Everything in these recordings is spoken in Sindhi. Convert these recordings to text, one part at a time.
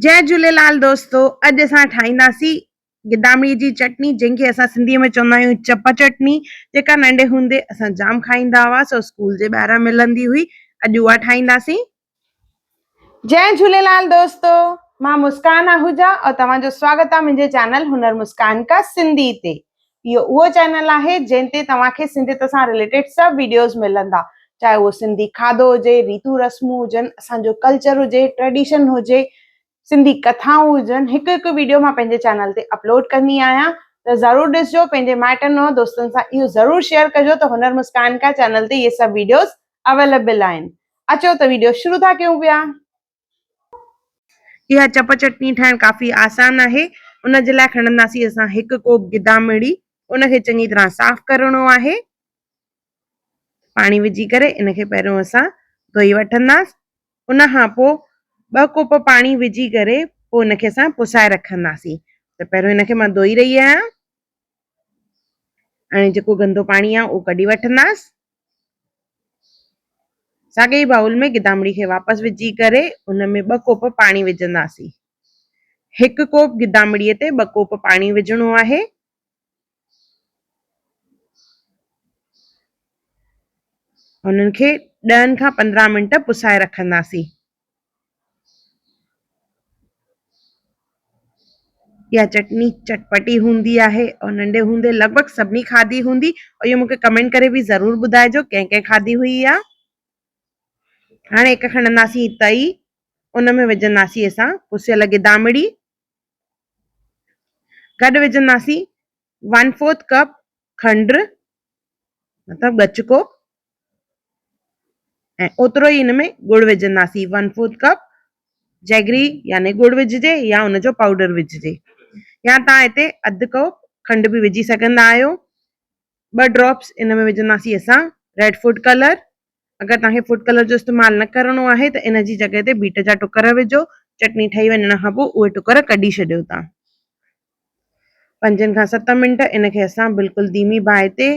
جئي جهوليلال دوستو اڄ اسان ٺاهينداسين گدامڙي جي چٽڻي جنهن کي اسان سنڌي ۾ چوندا آهيون چپ چٽڻي جيڪا ننڍي هوندي اسان جام کائيندا هئا سو اسڪول جي ٻاهران ملندي هئي اڄ اها ٺاهينداسين. جئي جهوليلال دوستو مان مسڪان آهوجا اور توهان جو سواگت آ منهنجي چينل هنر مسڪان ڪا سنڌي تي. اهو اهو چينل آهي جنهن تي توهان کي سنڌيت سان رليٽيڊ سڀ ويڊيوز ملندا چاهي اهو سنڌي کاڌو هجي، ريتون رسمون هجن، اسان جو ڪلچر هجي، ٽريڊيشن هجي، سنڌي ڪٿائون هجن هڪ هڪ ويڊيو مان پنهنجي چينل تي اپلوڊ ڪندي آهيان ته ضرور ڏسجو پنهنجي مائٽن ۽ دوستن سان اهو ضرور شيئر ڪجو ته هنر مسڪان ڪا چينل تي اهي سڀ ويڊيوز اويليبل آهن اچو ته ويڊيو شروع ٿا ڪيون پيا. اها چپ چٽڻي ٺاهڻ ڪافي آسان آهي. ان جي لاء کڻنداسين اسان هڪ ڪوپ گدامڙي، ان کي چڱي طرح صاف ڪرڻو آهي. پاڻي وجهي ڪري ان کي پهريون اسان ڌوئي وٺنداس. ان کان پوء ٻه ڪوپ پاڻي وجهي ڪري پوء ان کي اسان پسائي رکنداسين. ته پهريون ان کي مان ڌوئي رهي آهيان. هاڻي جيڪو گندو پاڻي آهي اهو ڪڍي وٺنداس. ساڳئي ئي بائول ۾ گدامڙي کي واپس وجهي ڪري ان ۾ ٻه ڪوپ پاڻي وجهنداسين. هڪ ڪوپ گدامڙي تي ٻه ڪوپ پاڻي وجهڻو آهي. انهن کي ڏهن کان 15 منٽ پسائي رکنداسين. اها چٽڻي چٽپٽي هوندي آهي اور ننڍي هوندي لڳ ڀڳ سڀني کاڌي هوندي اور اهو مونکي ڪمينٽ ڪري به ضرور ٻڌائجو ڪنهن ڪنهن کاڌي هئي اها. هاڻي هڪ کڻنداسين تئي ان ۾ وجهنداسين اسان پسيل گدامڙي گڏ وجهنداسين ون فورٿ ڪپ کنڊ مطلب ڳچ ڪوپ ۽ اوترو ئي ان ۾ ڳڙ وجهنداسين ون فورٿ ڪپ جيگري يعني ڳڙ وجهجي يا ان جو پائوڊر وجهجي يا توهان هتي اڌ ڪوپ کنڊ به وجهي سگهندا آهيو. ٻه ڊراپس ان ۾ وجهنداسين اسان ريڊ فوڊ ڪلر اگر توهان کي فوڊ ڪلر جو استعمال نه ڪرڻو آهي ته ان جي جڳهه تي بيٽ جا ٽڪر وجهو چٽڻي ٺهي وڃڻ کان پوء اهي ٽڪر ڪڍي ڇڏيو توهان. پنجن کان ست منٽ ان کي اسان بلڪل ڌيمي باهه تي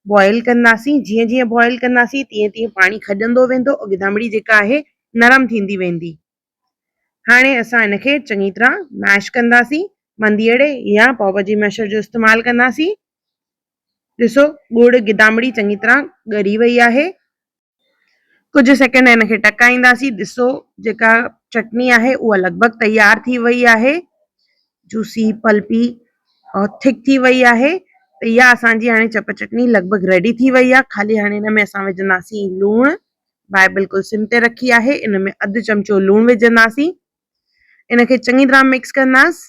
بوائل ڪنداسين جيئن جيئن بوائل ڪنداسين تيئن تيئن پاڻي کڄندو ويندو ۽ گدامڙي جيڪا آهي نرم ٿيندي ويندي. هاڻي اسان ان کي چڱي طرح ميش ڪنداسين منديئڙي يا پاو ڀاڄي ميشر جو استعمال ڪنداسين. ڏسو ڳڙ گدامڙي چڱي طرح ڳري وئي آهي. ڪجهه سيڪنڊ هن کي ٽڪائينداسين ڏسو جيڪا چٽڻي آهي اها لڳ ڀڳ تيار ٿي وئي آهي جوسي پلپي اور ٿڪ ٿي وئي آهي ته اها اسان جي هاڻي چپ چٽڻي لڳ ڀڳ ريڊي ٿي وئي آهي خالي هاڻي هن ۾ اسان وجهنداسين لوڻ باهه بلڪل سم تي رکي آهي ان ۾ اڌ چمچو لوڻ وجهنداسين ان کي چڱي طرح مڪس ڪنداس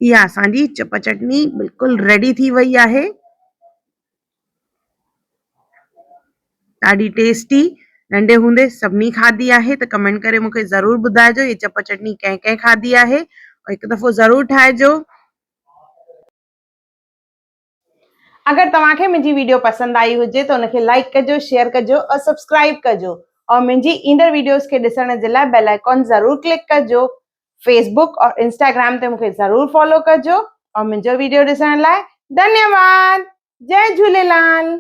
اها اسان جي چپ چٽڻي بلڪل ريڊي ٿي وئي آهي. ڏاڍي ٽيسٽي ننڍي هوندي سڀني کاڌي آهي ته ڪمينٽ ڪري مونکي ضرور ٻڌائجو هي چپ چٽڻي ڪنهن ڪنهن کاڌي آهي هڪ دفعو ضرور ٺاهجو. اگر توهان کي منهنجي ويڊيو پسند آئي هجي ته ان کي لائيڪ ڪجو شيئر ڪجو اور سبسڪرائيب ڪجو اور منهنجي ايندڙ ويڊيوز کي ڏسڻ جي لاء بيل آئيڪان ضرور ڪلڪ ڪجو فيس بڪ اور انسٽاگرام تي مونکي ضرور فالو ڪجو اور منهنجو ويڊيو ڏسڻ لاء ڌنيواد جئي جهوليلال.